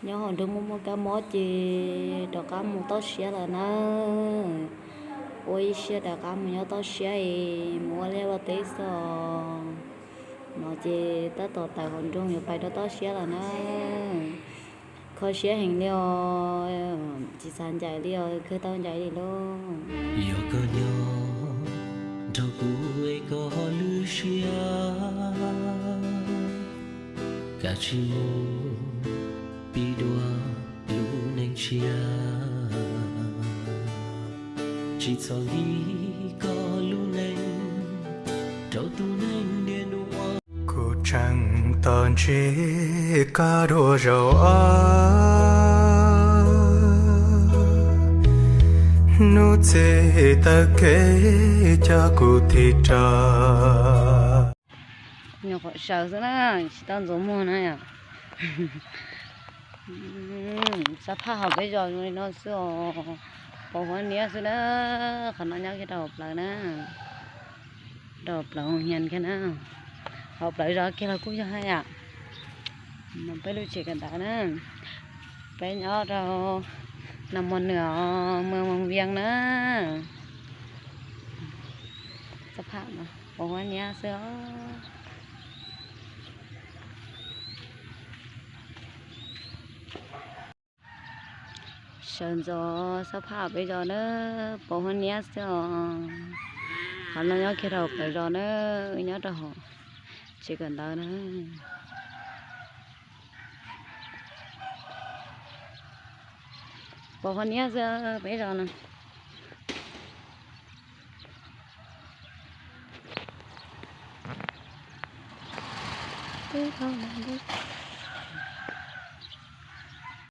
Nyob hauv nroog muaj muaj kab mob ces rov qab mus toj siab lawm na. Ua ib siab rov qab mus nyob toj siab es mus ua liaj ua teb xwb os. No ces tab tom tawm hauv nroog yuav pais rau toj siab lawm na. Kho siab heev li os, tsis xav ncaim li os, kawg tau ncaim li lauj. Yog koj nyob nrog kuv es koj lub siab, kav tsij mus pib dua lub neej tshiab. Tsis txhob nkim koj lub neej rau tus neeg diav nuav. Kuv tseem tos ntsib koj dua zaum ob, hnub txij taw kev coj kuv tig rov. Nyuam qhuav sawv xwb na, tsis tau ntxuav muag na yom. Xab phaj hauv peb zos zoo li no xwb os, pos huab niab xwb na. Qhov no nyob kiag rau hauv plawv na, rau hauv plawv Hoo Hias kiag na. Hauv plawv zos kiag los kuj yog haj yam. No peb lub tsev kawm ntawv na, peb nyob rau Nam Mos Nws, Moos Moos Vias na. Xab phaj no pos huab niab xwb os. Sawv ntxov xab phaj peb zos na, pos huab niab xwb os. Qhov no nyob kiag rau hauv plawv zos na, wb nyob rau hauv tsev kawm ntawv na. Pos huab niab xwb peb zos no.